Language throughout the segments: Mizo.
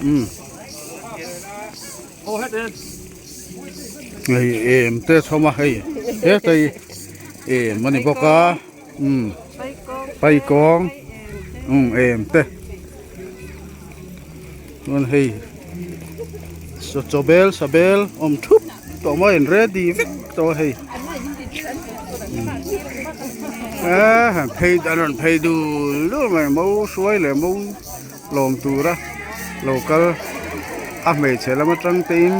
Umm hei em te chhawm a hei heta hi em a ni bawk a umm paikawng umm em te chuan hei chaw bel sa bel awm thup tawh mai an ready vek tawh a hei eee han phei an rawn phei dul dul mai mo hruai leh mo. Lawm tura lo kal a hmeichhe lam atang te in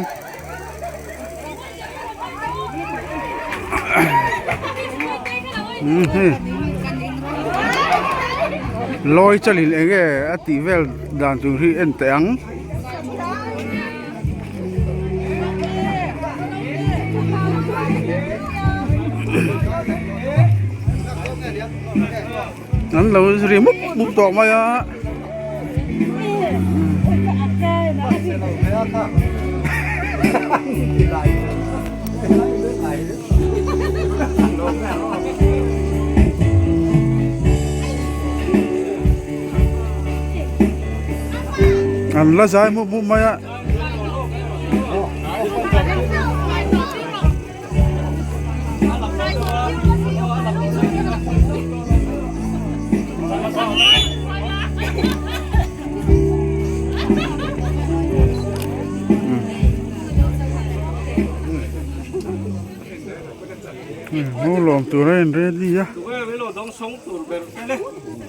lawi chalin eng nge a tih vel dan tur hi en teh ang. An lo ri mup mup tawh mai a. An la zai mup mup mai a. Mu lawm tur a in ready a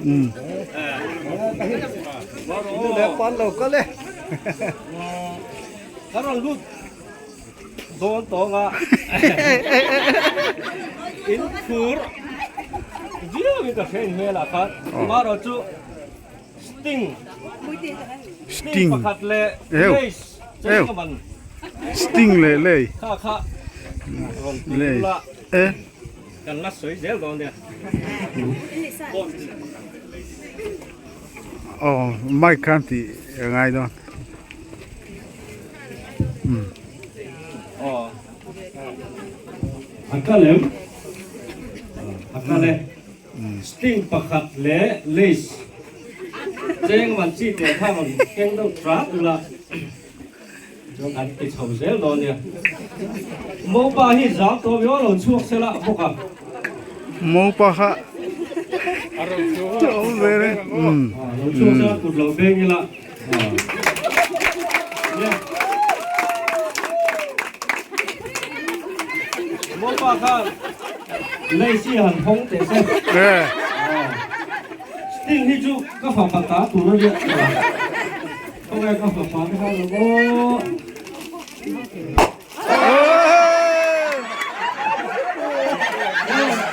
umm. Dawn tawnga in phur viau in ka hre in hmelah khan amaherawh chu sting sting pakhat leh lace cheng ka man sting leh lei kha kha rawn ti ula kan la sawi zel dawn nia aw mic khan tih a ngai dawn. A kal em? A kal e. Sting pakhat leh lace cheng man chi teh kha rawn keng deuh trat ula chuan an ti chho zel dawn nia. Mopa hi zang tawh viau lo chhuak sela bawk a. Mopa kha a awm ve reng. Lo chhuak sela kut lo beng ila. Mopa khan Lacy han hawng teh se. Sting hi chu ka fapa ta tur a nia. Khawngaih ka fapa te khan lo aw.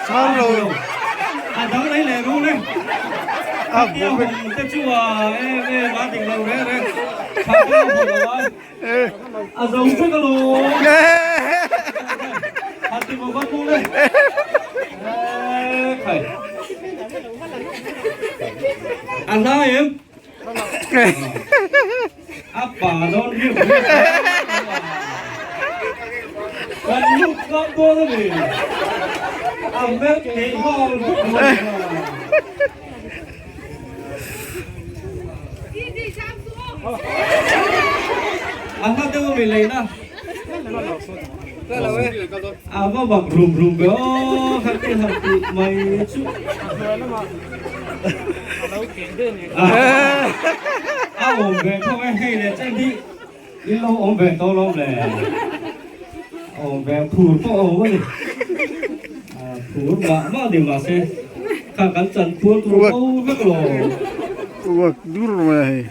Chhang lo. A dang lei leh ru le. A hawng te chu a em em a ding lo reng reng. Chhang te a hawng lo a. A zo vek a lo. A ti maw va mu le. Khai. A hla em? A pa dawn riau riau Kan lut ngam dawn a ni. A hmel theih nghal vek mai a. A hla deuh a mi leina. A va bak rum rum ve aw kha ti han tih mai chu. A awm ve tho e hei leh chen hi in lo awm ve tawh lo le. A awm ve phur pawh a awm a ni. Phur mah mah ni mahse kha kan chan pual tur bo vek lo. Uak dur mai a hei.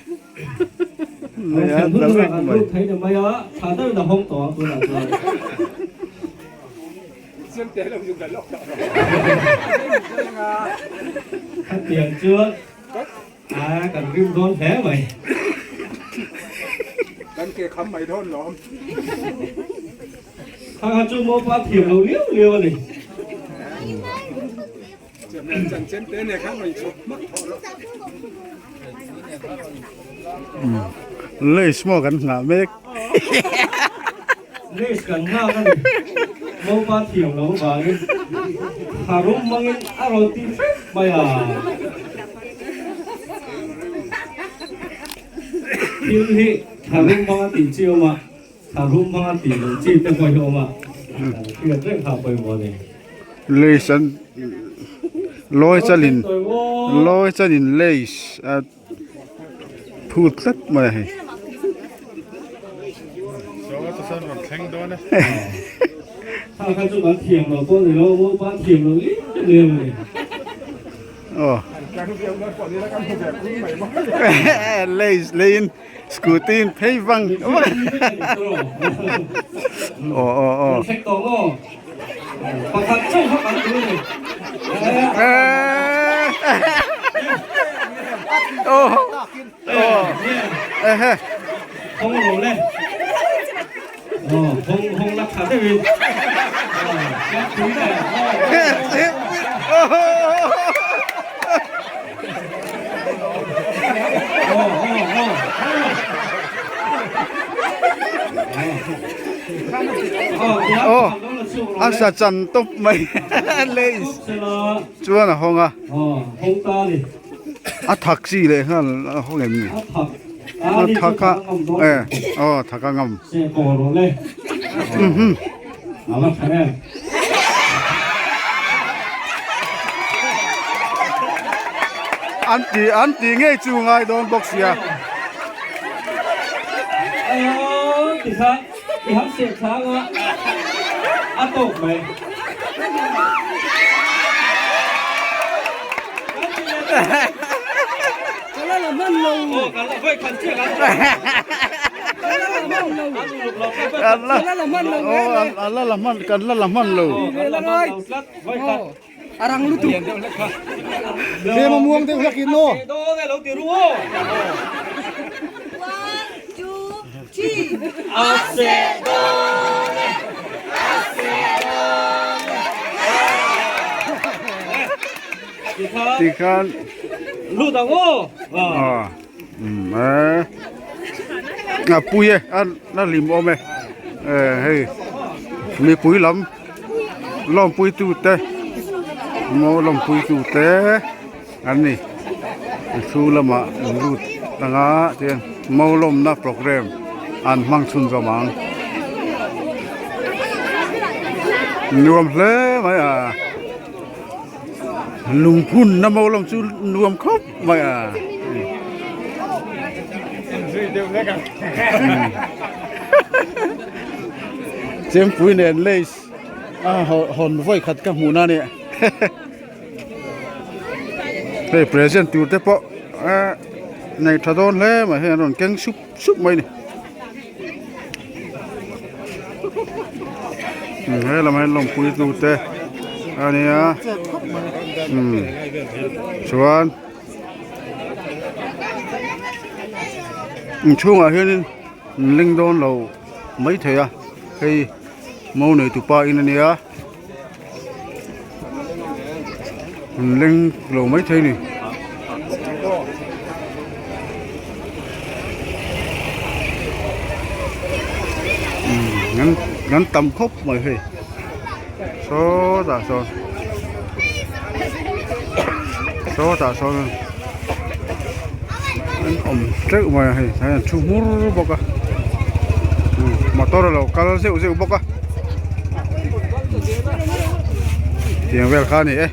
Hetiang chuan a kan rim dawn hle mai. Kan ke kham mai dawn lawm. Kha kha chu mopa thiam lo liau liau a ni. Lace maw kan nghah mek. Lace kan nghak a ni. Mopa thiam lo vangin tharum hmangin a rawn ti hrep mai a. Thil hi tharum hmanga tih chi a awm a, tharum hmanga tih loh chi te pawh hi a awm a, kan hriat reng kha a pawimawh a ni. Lace an lawi chalin lawi chalin lace a phut tlat mai a hei. Lace leiin scooty in phei vang vang aw aw aw. Aw a sa chan tawp mai lace chuan a hawng a a thak chi leh nghal a hawng em ni a thak a e aw thak a ngam an ti an ti ngei chu ngai dawn bawk sia. Kan la la hman kan la la hman lo. Tikhan a pui e a hlim awm e hei mipui lam lawmpui tute maw lawmpui tute an ni a chhung lamah an lut anga chuan mau lawmna program an hmang chhunzawm ang nuam hle mai a. Lungphun na mo lawng chu nuam khawp mai a. Chempui nen lace a hawn vawi khat ka hmuh na nia. Hei present tur te pawh nei tha dawn hle mai hei an rawn keng sup sup mai a ni. He lamah hian lawmpui tu te a nia chuan inchhungah hianin an ling dawn lo maithei a hei mo nei tupa in a nia an leng lo maithei a ni. An tam khawp mai hei sawtah sawn sawtah sawn an awm teuh mai a hei an thu hmur bawk a motor a lo kal zeuh zeuh bawk a tiang vel kha a ni e.